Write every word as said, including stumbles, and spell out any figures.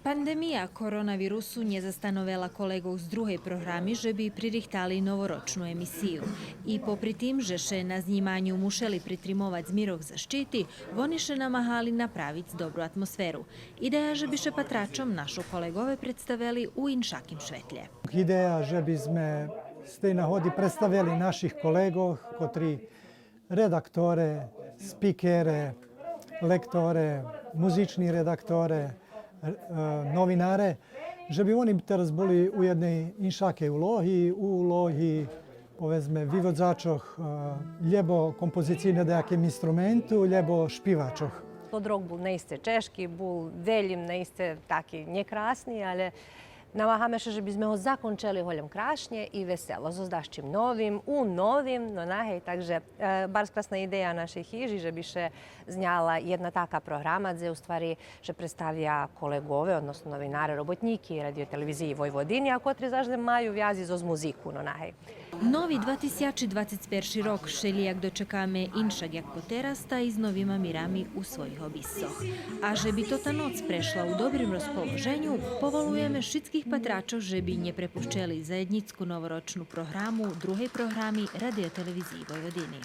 Пандемия коронавирусу нє застановела колеґох з другей програми же би пририхтали новорочну емисию. И попри тим же ше на знїманю мушели притримовац змирох защити, вони ше намагали направиц добру атмосферу. Идея же би ше патрачом нашо колеґове представели у иншаким шветлє. Идея же би зме з тей нагоди представели наших колеґох, котри редакторе, спикере, лекторе, музични редакторе, е, новинаре, же би вони тераз були у єдней иншакей улоги, у улоги, поведзме, виводзачох, е, лєбо композицийне даяким инструменту, лєбо шпивачох. Тот рок бул наисце чежки, бул велїм наисце таки нєкрасни, але намагаме ше же би зме го закончели голєм крашнє и весело, зоз дашчим новим, у новим, но нагей, так же, е, барз красна идея нашей хижи же би ше зняла єдна така програма, дзе у ствари ше представя колеґове, односно новинаре, роботнїки Радио-телевизиї Войводини, а котри заш лєм маю вязи зоз музику, но нагей. Нови два тисячи двацец перши рок вшелїяк дочекаме иншак як потераз, та и з новима мирами у своїх обисцох. А же би тота ноц прешла у добрим розположеню, поволуєме шицких патрачох же би нє препущели заєднїцку новорочну програму другей програми Радио-телевизиї Войводини.